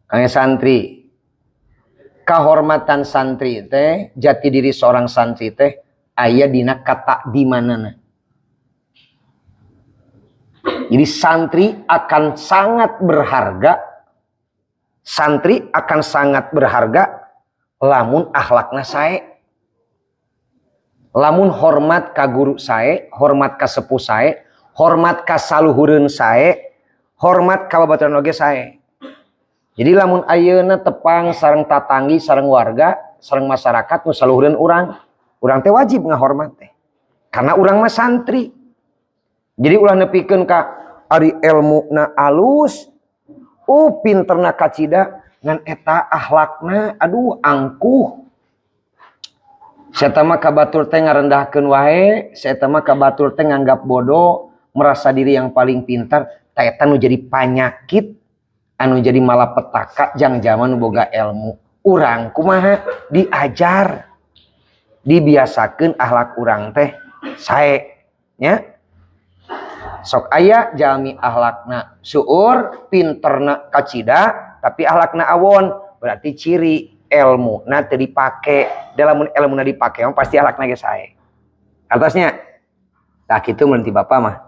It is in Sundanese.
Kangge santri, kehormatan santri teh, jati diri seorang santri teh aya dina kata di mana. Jadi santri akan sangat berharga, santri akan sangat berharga lamun akhlakna sae, lamun hormat ka guru sae, hormat ka sepuh sae, hormat ka saluhureun sae, hormat ka babaturan oge sae. Jadi lamun ayeuna tepang sareng tatanggi, sareng warga, sareng masyarakat nu saluhureun urang, urang teh wajib ngahormat teh. Karena urang mah santri. Jadi ulah nepikeun ka ari ilmuna alus, pinterna kacida, ngan eta akhlakna aduh angkuh. Saya mah ka batur teh ngarendahkeun wae, saya mah ka batur teh nganggap bodoh, merasa diri yang paling pintar, tah eta nu jadi panyakit, anu jadi malapetaka jang zaman nu boga ilmu. Urang kumaha diajar, dibiasakeun akhlak urang teh sae nya. Sok aya jalmi akhlakna seueur, pinterna kacida, tapi akhlakna awon, berarti ciri ilmu na teu dipake. Dalam ilmu na dipake mah pasti akhlakna ge sae. Atasnya tah kitu mun ti bapak mah.